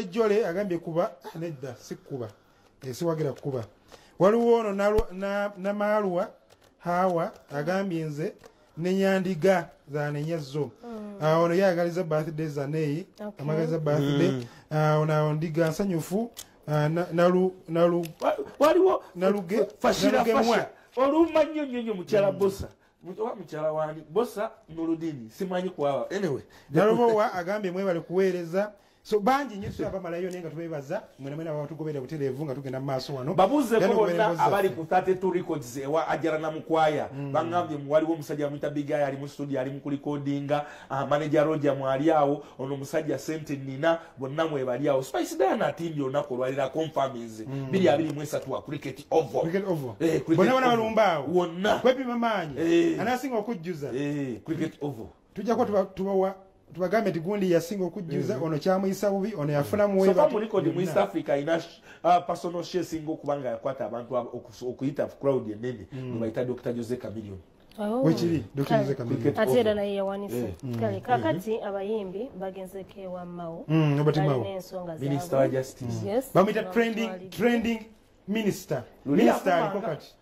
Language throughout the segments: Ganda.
Jole agambye kuba nedda si kuba, siwagira kuba. Waliwo ono Namaalwa Hawa agambye nze nenyandiga zanenyezo. Ono yayagaliza birthday zaneyi, amagaliza birthday. Ono awo ndiga nsanyufu nalu waliwo naluge fashira fasha oluma nnyo nnyo nnyo mukyala Bosa. Oba mukyala wani Bosa Nurudini simanyi kwawa. Anyway, Nalubowa agambye mwebale kuweereza. So bangi nnyo tulabamalayo naye nga tubeebaza mwena mwena abatugoberera butereevu nga tugenda mu maaso wano. Babuuzeeko bonna abali ku 32 Records ewa Ajara na Mukwaya. Bangambye waliwo omusajja bamuyita Big Eye ali mu studio ali mu kulikodinga, manager Roger mwali awo, ono omusajja sente nina bonna mwebali awo. Spice Diana atimbye olunaku olwalira confirmings 2023 wa Cricket Oval. Cricket Oval. Cricket Bonna Oval. balumba awo. Wonna. Kwepima maanyi. Anasinga okujjuza. Cricket Oval. Tujja kuba tubawa tubagambe nti gundi yasinga okujjuza, ono kyamuyisa bubi, ono yafuna muwe. So far mu record mu East Africa ina personal share singa okuba nga yakwata abantu okuyita crowd enene ne bayita Dr. Jose Chameleone. Wekiri Dr. Jose Chameleone. Ate era naye yawanise. Kale kakati abayimbi bagenzeko ewa Mao. Robert Mao. Minister wa Justice. Yes. Bamuyita trending minister. Minister aliko kati.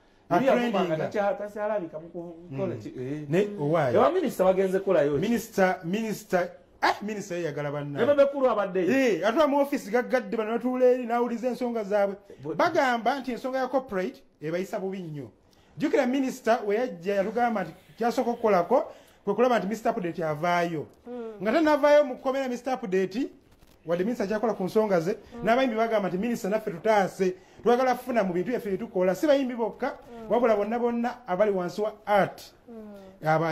Ne owaayo. Ewa minisita bagenze kolayo. Minisita yeyagala banna. Ne babekulu abaddeyo. Atula mu office gaggadde bano batuula eri n'awuliza ensonga zaabwe. Bagamba nti ensonga ya corporate ebayisa bubi nnyo. Jjukira minisita we yajja yatugamba nti kyasooka okukolako kwe kulaba nti Mr. Update avaayo. Nga tannavaayo mu kkomera Mr. Update, wadde minisita kyakola ku nsonga ze, n'abayimbi bagamba nti minisita naffe tutaase, twagala kufuna mu bintu byaffe bye tukola, si bayimbi bokka, wabula bonna bonna abali wansi wa art.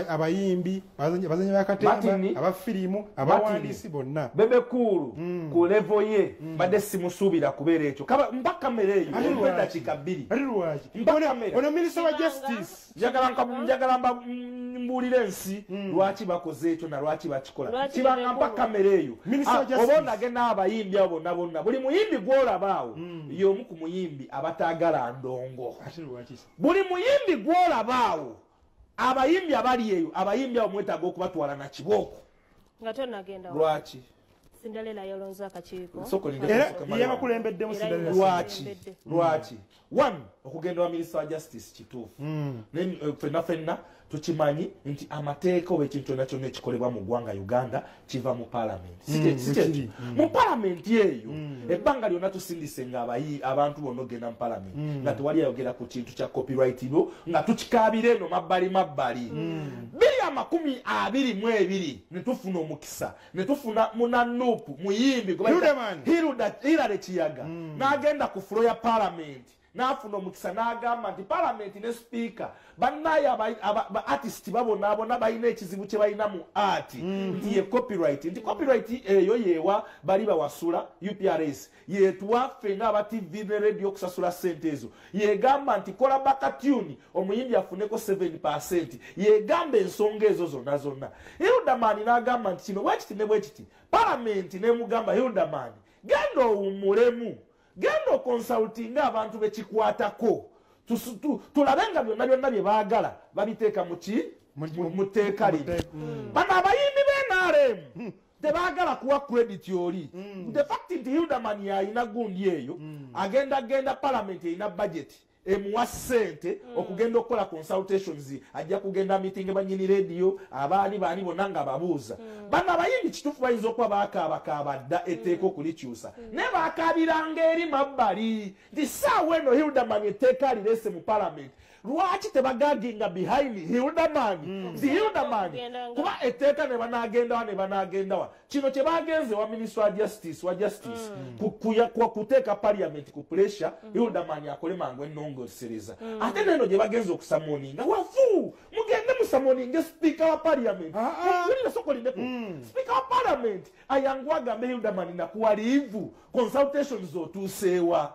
Abayimbi, bazanyi ba katemba, abafirimu, abawandiisi bonna. Bebe Cool ku level ye badde simusuubira kubeera ekyo. Kaba mpa kamera eyo, mpa eddakiika bbiri. Ate lwaki? Mpa kamera. Ono minisita wa Justice. Njagala mbuulire ensi lwaki bakoze ekyo na lwaki bakikola. Kibanga mpa kamera eyo. Oba onagenda abayimbi abo bonna bonna. Buli muyimbi gw'olaba awo y'omu ku muyimbi abataagala ndongo. Ate lwaki? Buli muyimbi gw'olaba awo abayimbi abali eyo, abayimbi abo mwetaaga okubatwala na kibooko. Nga tonnagenda. Lwaki? Cinderella yalonze akakiiko. Era yabakulembeddemu Cinderella. Lwaki? Lwaki? One, okugenda wa Minister wa Justice kituufu. Ffenna ffenna tukimanyi nti amateeka oba ekintu kyonna kyonna ekikolebwa mu ggwanga Uganda kiva mu parliament. Si kyekyo? Mu parliament eyo, ebbanga lyonna tusindise nga abantu bonna ogenda mu parliament nga tewali ayogera ku kintu kya copyright law, nga tukikaabira eno mabbali mabbali. 2022 ne tufuna omukisa, ne tufuna munanupu muyimbi gwe bayita Hilary Kiyaga n'agenda ku floor ya parliament n'afuna omukisa n'agamba nti parliament ne speaker bannaye aba artist babonaabona balina ekizibu kye balina mu art nti ye copyright, nti copyright eyo yewa bali bawasula UPRS yetuwa ffe ng'aba TV ne radio okusasula ssente ezo, yegamba nti kola baka tune omuyimbi afuneko 7%, yegamba ensonga ezo zonna zonna. Hilderman n'agamba nti kino bwekiti ne bwekiti, parliament n'emugamba Hilderman genda owummulemu, genda okonsultinga abantu bekikwatako, tulabe nga byonna byonna bye baagala babiteeka mu ki? Mu tteeka lino. Bano abayimbi b'NRM tebaagala kuwa credit oli. The fact nti Hilderman yalina gundi eyo, agenda genda parliament erina budget emuwa ssente okugenda okukola consultations, ajja kugenda meeting bannyini radio abaani baani bonna nga babuuza. Bano abayimbi kituufu bayinza okuba baakaabakaaba dda etteeka okulikyusa, naye baakaabiranga eri mabbali nti ssaawa eno Hilderman etteeka alireese mu parliament. Lwaki tebagaginga behind Hilderman? Nti Hilderman kuba etteeka ne banaagendawa ne banaagendawa. Kino kye bagenze wa Minister wa Justice kuteeka parliament ku pressure, Hilderman akole mangu ennongoosereza. Ate neno gye bagenze okusamoninga wafu, mugende musamoninge speaker wa parliament. Wulira soko lindeko. Speaker wa parliament ayangu agambe Hilderman nakuwa leave consultations otuuseewa.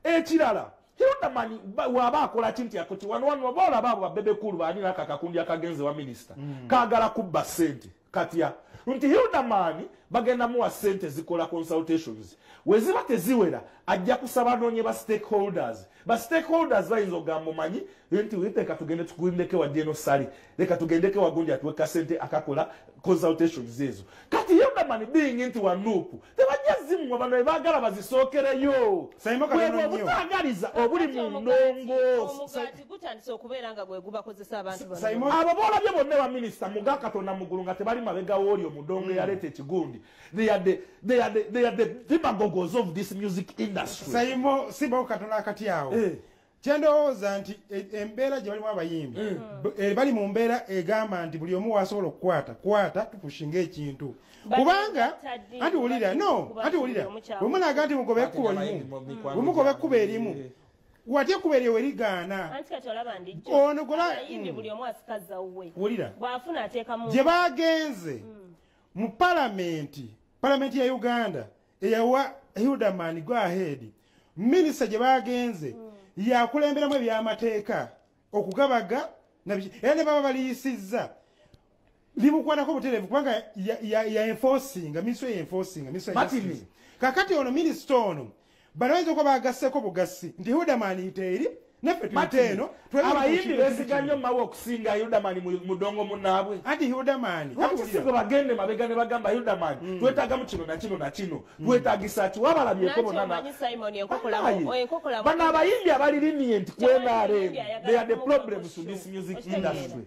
Ekirala Hilderman waba akola kinti akoti wano wano bola babo ba Bebe Cool bani naka kakundi akagenze wa minister kaagala kubba ssente katya nti Hilderman Bagenda muwa sente zikola consultations. Weziba teziwera ajja kusaba noonye ba stakeholders. Ba stakeholders bayinza ogamba omanyi nti leka tugende tugendeke wa Deno Sali, leka tugendeke wa gundi atuwe sente akakola consultations ezo. Kati Hilderman being nti wa NUP, tebajja zimuwa bano baagala bazisookereyo. Bwe obutaagaliza obuli mu ndongo. Omugaati gutandise okubeera nga gwe gubakozesa abantu bano. Abo boolabye bonna ba minisita muga Katonda mugulu nga tebali mabega wooli omudongo eyaleeta ekigundi. They are the demagogues of this music industry. Saimo simba Katonda akati awo. Kyendowooza nti embeera gye balimu abayimbi bali mu mbeera egamba nti buli omu wasobola okukwata kwata tupushinga ekintu, kubanga anti wulira no anti wulira bwe munaga nti mugobe ekkubo limu, bwe mugoba ekkubo erimu watya ekkubo eryo werigaana. Anti kati olaba ndijjo ono goba abayimbi buli omu asikaza wuwe, wulira bw'afuna ateekamu gye bagenze mu palamenti ya Uganda eyawa Hilderman go ahead, minisita gye bagenze yakulemberamu ebyamateeka okugabaga era ne baba baliyisizza limukwatako butereevu, kubanga ya enforcinga ministry ya enforcinga ministry ya justice. Kakati ono minisita ono bano bayinza okuba bagasseko bugasi nti Hilderman yite eri naffe tuyite eno. Abayimbi beesiga nnyo Mawe okusinga Hilderman mudongo munnaabwe. Anti Hilderman lwaki si gwe bagende mabega ne bagamba Hilderman twetaagamu kino na kino na kino, twetaagisa ki wabalabyeko bonna. Bano abayimbi abali lenient ku NRM, they are the problems to this music industry.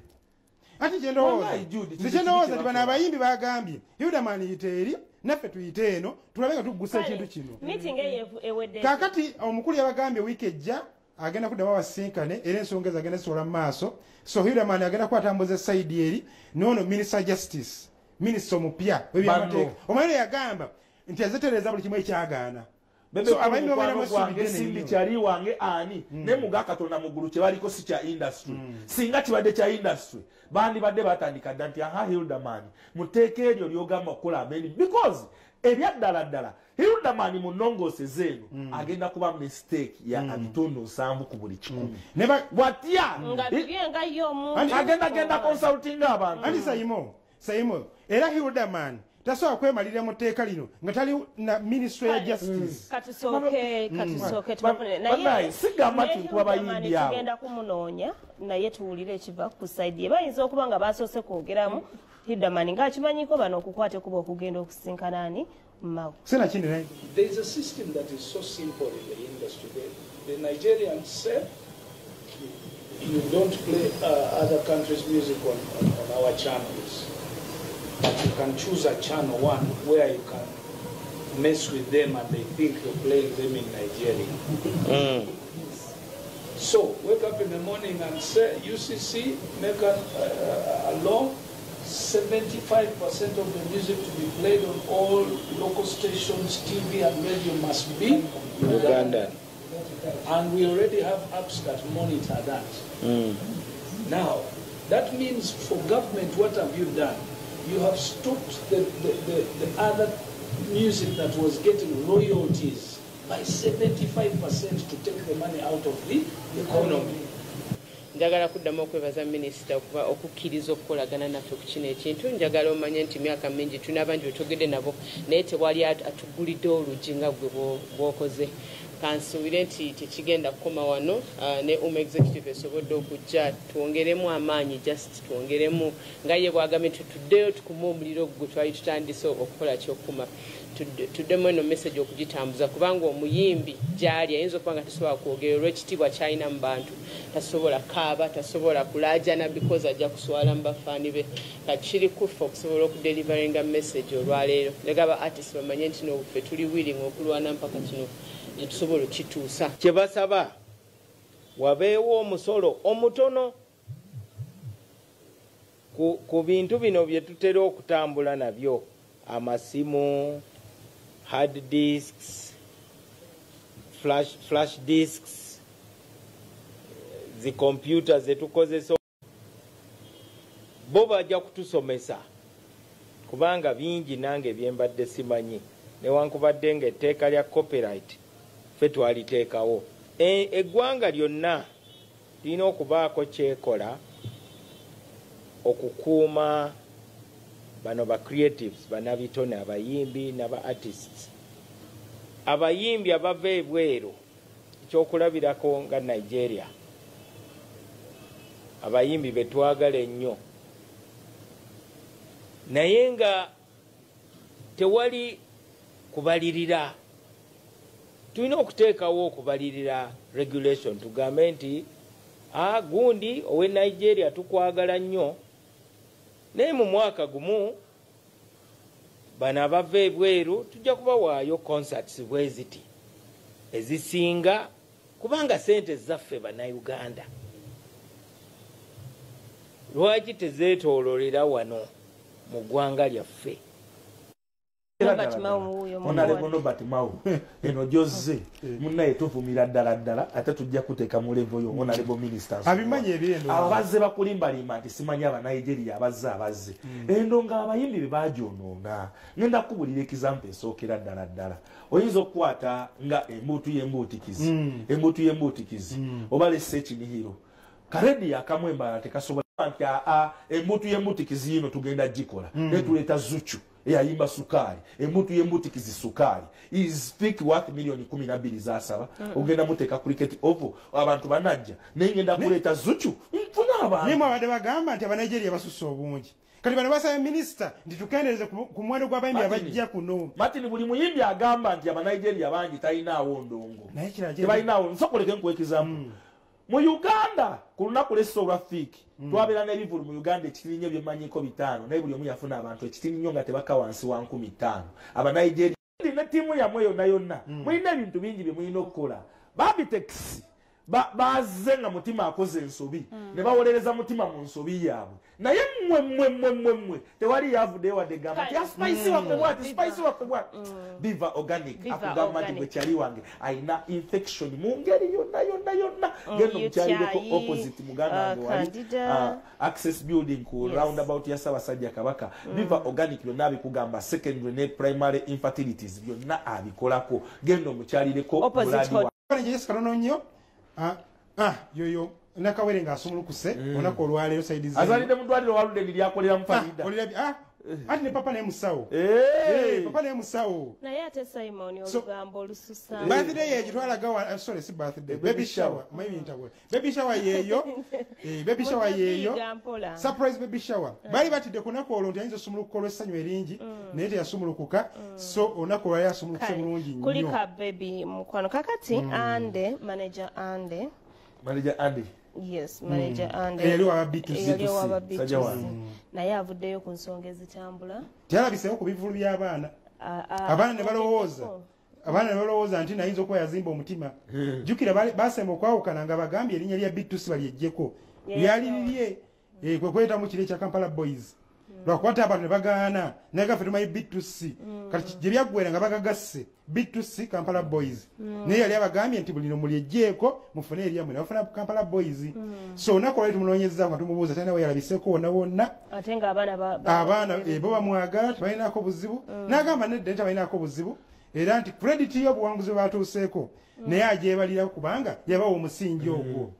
Anti kyendowooza nti bano abayimbi bagambye Hilderman yite eri naffe tuyite eno tulabe nga tuggusa ekintu kino. Kakati omukulu yabagambye wiiki ejja agenda kuddamu abasinkane era ensonga ezo agenda zisobola mu maaso. So Hilderman agenda kubatambuza esayidi eri noono Minister Justice, minisita omupya w'ebyamateeka omanyi yagamba nti azetereeza buli kimu ekyagaana. So abayimbi babeeramu essuubi Cindy kyali wange ani ne muga Katonda muggulu kye baliko si kya industry. Singa kibadde kya industry bandibadde batandika dda nti aha Hilderman muteeka eryo ly'ogamba okukola amend, because ebyaddala ddala Hilderman mu nnongooseze eno agenda kuba mistake ya ebitundu 70 ku buli 100. Watya agenda genda consulting abantu. Anti Saimo era Hilderman tasobola kwemalirira mu tteeka lino nga tali na ministry ya justice. Katusooke tubafune naye sigamba nti nkuba bayimbi abo tugenda kumunoonya naye tuwulire ekiva ku side ye. Bayinza okuba nga basoose kwogeramu Hilderman ng'akimanyiko bano okukwata kuba okugenda okusinkana ani Mawe. There is a system that is so simple in the industry. The Nigerians say you don't play other countries' music on our channels, but you can choose a channel one where you can mess with them and they think you're playing them in Nigeria. So wake up in the morning and say, UCC, make a law, 75% of the music to be played on all local stations, TV and radio must be Ugandan. And we already have apps that monitor that. Now, that means for government, what have you done? You have stopped the other music that was getting royalties by 75% to take the money out of the economy. Njagala kuddamu okwebaza minisita okuba okukkiriza okukolagana naffe ku kino ekintu. Njagala omanye nti myaka mingi tulina bangi betwogedde nabo naye tewali atugulidde oluggi nga gwe bw'okoze. Kansuubire nti tekigenda kukoma wano, ne UMA executive esobodde okujja twongeremu amaanyi, just twongeremu nga ye bw'agambye nti tuddeyo tukume omuliro gwe twali tutandise okukola kyokuma, tuddemu eno message okugitambuza, kubanga omuyimbi gy'ali ayinza okuba nga tasobola kwogera olw'ekitiibwa ky'alina mu bantu, tasobola kaaba, tasobola kulaajana because ajja kuswala mu bafaani be. Kati kiri kuffe okusobola okudeliveringa message olwaleero. Njagala ba artist bamanye nti noffe tuli willing okulwana mpaka kino tusobola okituusa. Kye basaba wabeewo omusolo omutono ku bintu bino bye tutera okutambula nabyo, amasimu, hard disks, flash disks, zi computer zetukozesa. Bo bajja kutusomesa kubanga bingi nange byembadde simanyi, newankubadde ng'etteeka lya copyright ffe twaliteekawo. Eggwanga lyonna lirina okubaako kyekola okukuuma Bano ba creatives, banabitone, abayimbi n'aba artists. Abayimbi abava ebweru, ekyokulabirako nga Nigeria, abayimbi betwagala ennyo, naye nga tewali kubalirira. Tulina okuteekawo okubalirira regulation, tugambe nti gundi owe Nigeria tukwagala nnyo, naye mu mwaka gumu bano abava ebweru tujja kubawaayo concerts bwe ziti ezisinga, kubanga sente zaffe bannayuganda lwaki tezeetoololera wano mu ggwanga lyaffe? Honorable Norbert Mao, eno gyozze munnaye tuvumira ddala ddala, ate tujja kuteeka mu level yo honorable ministers. Abimanyi ebirendo abazze bakulimbalimba nti simanyi Abanigeria abazze endo nga abayimbi be bagyonoona. Ngenda kukubulira example esookera ddala ddala. Oyinza okukwata nga embuutu y'embuutikizi, embuutu y'embuutikizi oba lesse ekinihiro karedi akamu embala tekasobola nti embuutu y'embuutikizi yino tugenda gikola, naye tuleeta Zuchu eyayimba sukaali, embuutu y'embuutikizi sukaali is speak worth 12 million zasaba. Ogenda muteeka cricket oval, abantu banajja, naye ngenda kuleeta Zuchu nfuna abantu. Naye mwabadde bagamba nti Abanigeria basusse obungi, kati bano basaba minisita nti tukendeeze ku muwendo gw'abayimbi abajja kuno. Martin, buli muyimbi agamba nti Abanigeria bangi talinaawo ndongo, naye kirala tebalinawo. Nsokoleke nkuwa example. Mu Uganda ku lunaku lw'essa olwa Fik, twabeera n'ebivulu mu Uganda ekitini nnyo byemmanyiko 5, naye buli omu yafuna abantu ekitini nnyo nga tebaka wansi wa 5,000. Abanigeria ne ttiimu yammwe yonna yonna, mulina ebintu bingi bye mulina okukola. Babitex bazze nga Mutima akoze ensobi, ne bawolereza Mutima mu nsobi yaabwe, naye mmwe mmwe mmwe mmwe mmwe tewali yavuddeyo wadde gamba nti Spice waffe bwati, Spice waffe bwati. Biva Organic akugamba nti gwe kyali wange ayina infection mu ngeri yonna yonna yonna, genda omukyalireko opposite muganda wange wali Access Building ku roundabout ya Ssaabasajja Kabaka. Biva Organic byonna abikugamba, secondary ne primary infertilities byonna abikolako, genda omukyalireko. Opposite muladi wa Jesi katono nnyo. Yoyo Nakawere ng'asumulukuse olunaku olwaleero side ze. Azalidde mu ddwaliro Waludeni lyakoleramu Farida. Ati ne papa naye musawo. Papa naye musawo. Naye ate Simon, So- olugambo olususa. Birthday ye gitwalaga wa, sorry, si birthday, baby shower, maybe ntabwe baby shower yeeyo, baby shower yeeyo. Mujja mpola. Surprise baby shower. Baali batidde ku lunaku olwo nti ayinza osumulukuka olw'essanyu eringi, naye teyasumulukuka. So olunaku olwali asumulukuse Kale, bulungi nnyo. Kulika baby mukwano. Kakati Ande, manager Ande. Manager Andy. Yes, manager Ande. Eyali wa B2C. Eyali wa Sajja B2C. wange. Naye avuddeyo ku nsonga ezitambula. Teyalabiseewo ku bivulu by'abaana. Abaana ne balowooza, abaana ne balowooza nti nayinza okuba yazimba omutima. Jjukira basemba okwawukana nga bagambye erinnya lya B2C balyeggyeko, lyali lirye. Kwe kwetamu kiri ekya Kampala Boys, lwakukwata abantu ne bagaana, naye gaffe tumanyi B2C. Kati gye byaggwera nga bagagasse B2C Kampala Boys, naye yali abagambye nti bulino mulyeggyeko mufune eryammwe, ne bafuna Kampala Boys. So olunaku olwali tumunoonyezza nga tumubuuza, talina we yalabiseeko wonna wonna. Ate ng'abaana Abaana bo bamwagala, tebalinaako buzibu. N'agamba nedda, tebalinaako buzibu, era nti credit y'obuwanguzi bwe batuuseeko naye agyebalira, kubanga yabawa omusingi ogwo.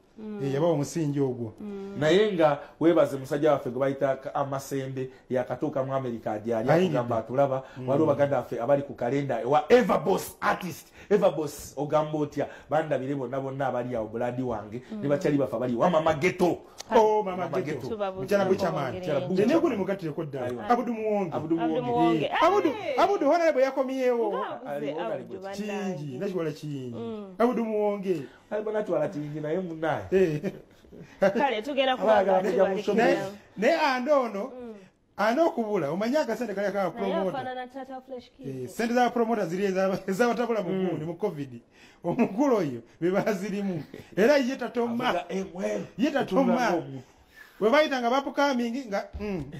Yabawa omusingi ogwo. Naye nga weebaze musajja waffe gwe bayita Amasembe, yakatuuka mu America gyali. Ayingidde. Akugamba atulaba. Waliwo baganda baffe abali ku kalenda ewa Everbos artist. Everbos, ogamba otya? Bandabire bonna bonna abali awo, buladi wange ne bakyali baffe abali wa Mama Geto. Oh, Mama Mama Geto. Ghetto. Tubabuuza Mukyala Buchaman. ngeri. Nene guli mugattireko ddala, Abudu Muwonge. Abudu Abudu Muwonge. Muwonge. Abudu, Abudu honorable yakomyewo. Ng'abuze Ali Abudu honorable. bannange. Kingi nakiwala kingi, Abudu Muwonge. Alibona kingi naye munaye. Kale tugenda Abaagala kubanga kujja mu tubalikira. Naye ande ono ande okubula, omanye akasente kali aka Naye promoter. afaanana taata Fresh Kid. Sente za promoter ziri ezabatabula mu gundi mu COVID, omukulu oyo bebazirimu, era ye tatoma. Avuga ML. Ye tatoma. Bwe bayita nga bapukamingi nga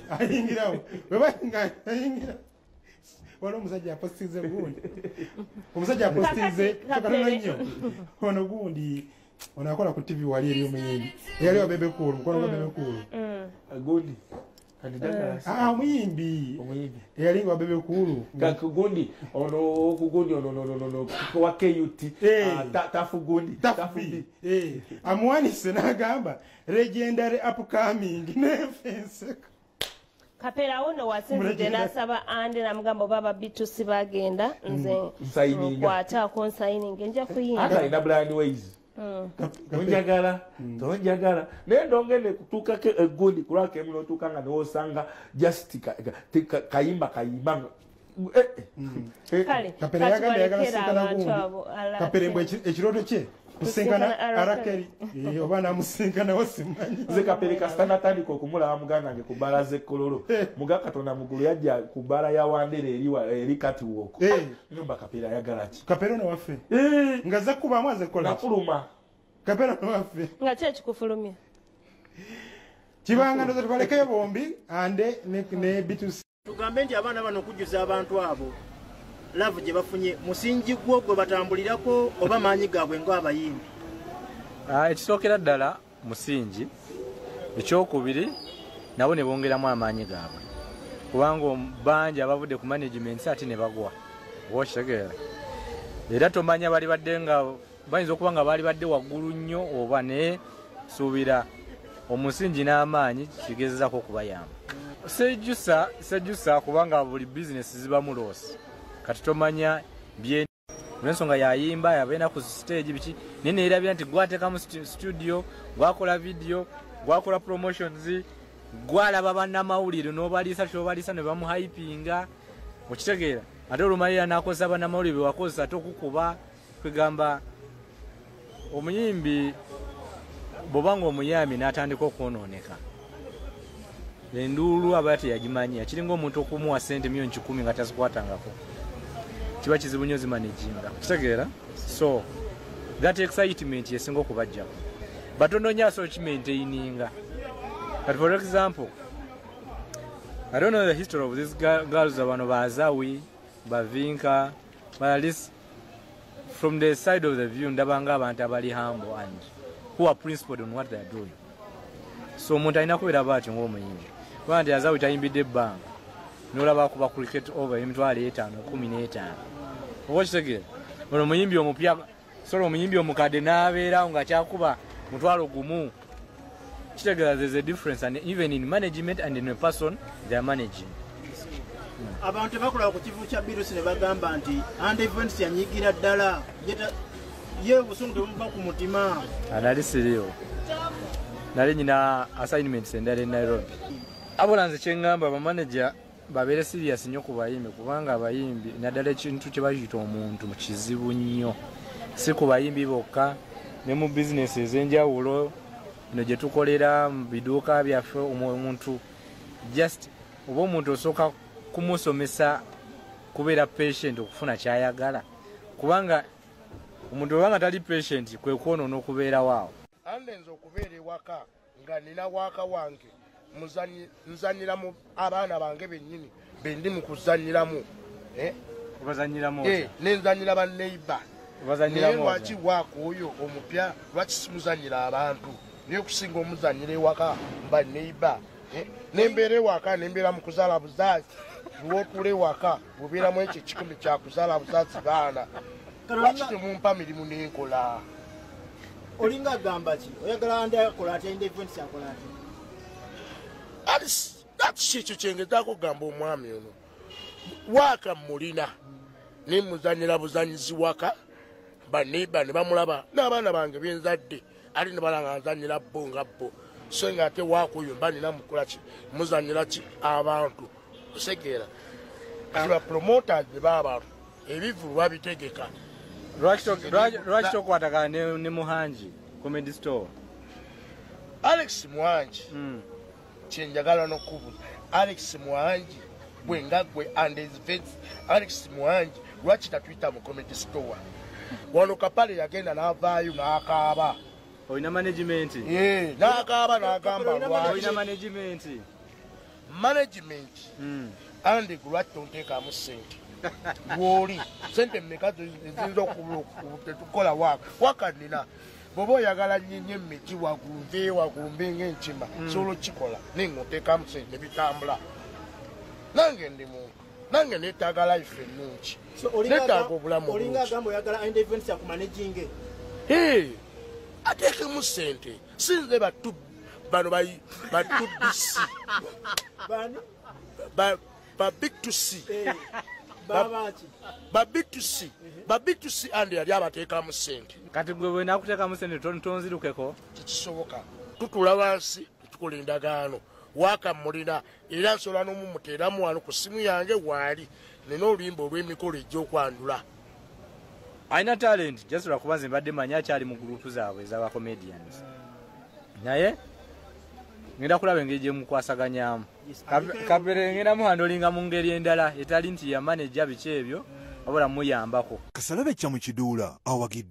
ayingirawo, bwe bayita nga ayingira. Waliwo omusajja apostinze gundi, omusajja apostinze Kakati, katono Kapere. nnyo ono gundi ono akola ku TV wali eri omuyimbi eyali wa Bebe Cool, mukono gwa Bebe Cool. Gundi Kandi Douglas. Ah, omuyimbi Omuyimbi. eyali nga wa Bebe Cool. Gundi ono kugundi ono no no no no wa KUT. Ah, Tafu gundi. Tafu B. Amuwanise n'agamba legendary upcoming nefenseka. Kapera ono wasinzidde n'asaba Ande n'amugamba oba aba B2C bagenda nze nkwataako nsayininga nja kuyimba. Ate alina blind ways. Tonjagala, tonjagala. Naye ndongende kutuukako eggundi kulwako emu n'otuuka nga n'osanga just kayimba kayimba. Kale, Kapere yagambye ayagala kusinkana gundi. Kapere mbwe ekirooto kye kusinkana Arakeri. Oba namusinkanawo simanyi. Nze Kapere kasita natandika okumulaba muganda wange ku bbaala z'e Kololo. Muga Katonda mugulu yajja ku bbaala ya Wandere eri Catwalk. Ngamba Kapere ayagala ki? Kapere ono waffe. Nga azze kukubamu azze kukola ki? Nafuluma. Kapere ono waffe. Nga ki ekikufulumya? Kibanga ndowooza tubalekeyo bombi Ande ne B2C. Tugambe nti abaana bano okujjuza abantu abo love gye bafunye musingi gwo gwe batambulirako oba maanyi gaabwe ng'abayimbi? Ekisookera ddala musingi, ekyokubiri nabo ne bongeramu amaanyi gaabwe kubanga bangi abavudde ku management ate ne bagwa, oba okitegeera. Era tomanya bali badde nga bayinza okuba nga baali badde waggulu nnyo oba naye suubira omusingi n'amaanyi kigezezaako okubayamba. Sejjusa kubanga buli bizinesi zibamu loss. Kati tomanya bye olw'ensonga yayimba yabeera ku stage biki naye neerabira nti gwateekamu studio, gwakola video, gwakola promotions, gwalaba bannamawulire n'obaliisa kyobaliisa ne bamuhypinga, okitegeera. Ate olumalira n'akozesa bannamawulire be wakozesa ate okukuba kwegamba omuyimbi bw'oba ng'omuyambi n'atandika okwonooneka enduulu aba teyagimanyi, kiringa omuntu okumuwa ssente 1,000,000 nga tazikwatangako, kiba kizibu nnyo zimanaginga, okitegeera. So that excitement yesinga okubajjako, batono nnyo asobola okimaintaininga. But for example, I don't know the history of these girls bano Bazawi, Bavinka, but at least from the side of the view ndabanga abantu abali humble and who are principled on what they are doing. So omuntu alina kubeera bw'atyo ng'omuyimbi, kuba nti Azawi tayimbidde ebbanga n'olaba akuba cricket over 5,000 15,000, oba okitegeera. Ono omuyimbi omupya, sorry, omuyimbi omukadde n'abeerawo ng'akyakuba 1,000. Kitegeera there's a difference, and even in management and in a person they are managing. Abantu tebakola ku kivu kya B2C ne bagamba nti Ande Events yanyigira ddala ye obusungu tebuva ku mutima. Nali siriiwo, nali nyina assignments endala e Nairobi. Abula nze kye ŋŋamba bamaneja babeere serious nnyo ku bayimbi, kubanga abayimbi naddala ekintu kye bayita omuntu kizibu nnyo, si ku bayimbi bokka ne mu bizinesi ez'enjawulo eno gye tukolera mu biduuka byaffe. Omuntu just oba omuntu osooka kumusomesa kubeera patient okufuna ky'ayagala, kubanga omuntu obanga tali patient kwe kwonoona okubeerawo awo. Ande nze okubeera ewaka nga nina waaka wange nzanyiramu abaana bange bennyini be ndi mu kuzannyiramu, Obazannyiramu nenzannyira banneiba. Naye lwaki waaka oyo omupya lwaki simuzannyira abantu naye okusinga omuzannyira ewaka banneiba? Nembeera ewaka nembeera mu kuzaala buzaazi, lw'otuula ewaka obeeramu ekyo ekikumi kya kuzaala buzaazi baana, lwaki temumpa mirimu nenkola? Olinga agamba ki? Oyagala Ande akola atya? Ande Events akola atya? Ati ekyo kyengezaako okugamba omwami ono, waaka mulina nemuzanyira buzanyizi waka, baneiba ne bamulaba n'abaana bange benzadde ate ne balanga nzanyira bo nga bo, so nga ate waaka oyo mba nina mukola ki, muzanyira ki abantu, osegeera. Kati ba promoters be b'abantu ebivulu babitegeka. Lwaki tokwatagana ne Muhangi Comedy Store? Alex Muhangi kyenjagala n'okubuuza Alex Muhangi gwe nga gwe and his events, Alex Muhangi lwaki tatuyita mu Comedy Store? Wano Kapale yagenda n'avaayo n'akaaba. Olina management? N'akaaba n'agamba lwaki. Olina management? Management Ande gwe lwaki tonteekamu ssente? Lwoli sente mmeka eziyinza okutukola waaka? Waaka nina bw'oba oyagala nnyinya emiti waggulu nveeyo waggulu mbe ng'enkima sobola okukikola naye ng'oteekamu sente ne bitambula. Nange ndi muntu, nange neetaaga life ennungi, neetaaga obulamu Olinga agamba oyagala Ande Events akumanaginge? Ateekemu ssente, si nze bano ba 2BC. Bani? Ba B2C. Ba B2C. Ba B2C and yali abateekamu ssente. Kati gwe bwe nakuteekamu ssente tonzirukeko? Tekisoboka. Tutuula wansi tukola endagaano. Waaka mulina era nsobola n'omumuteeramu wano ku ssimu yange waali. Nina oluyimba olw'emikolo egy'okwandula. Alina talent just lwakuba nze mbadde manyi akyali mu gurupu zaabwe ez'aba comedians. Naye ngenda kulaba engeri gye mukwasaganyamu. Kapere ngenda muhandolinga mu ngeri endala etali nti ya manager biki ebyo wabula muyambako. Kasalabecca mu Kiduula awagidde.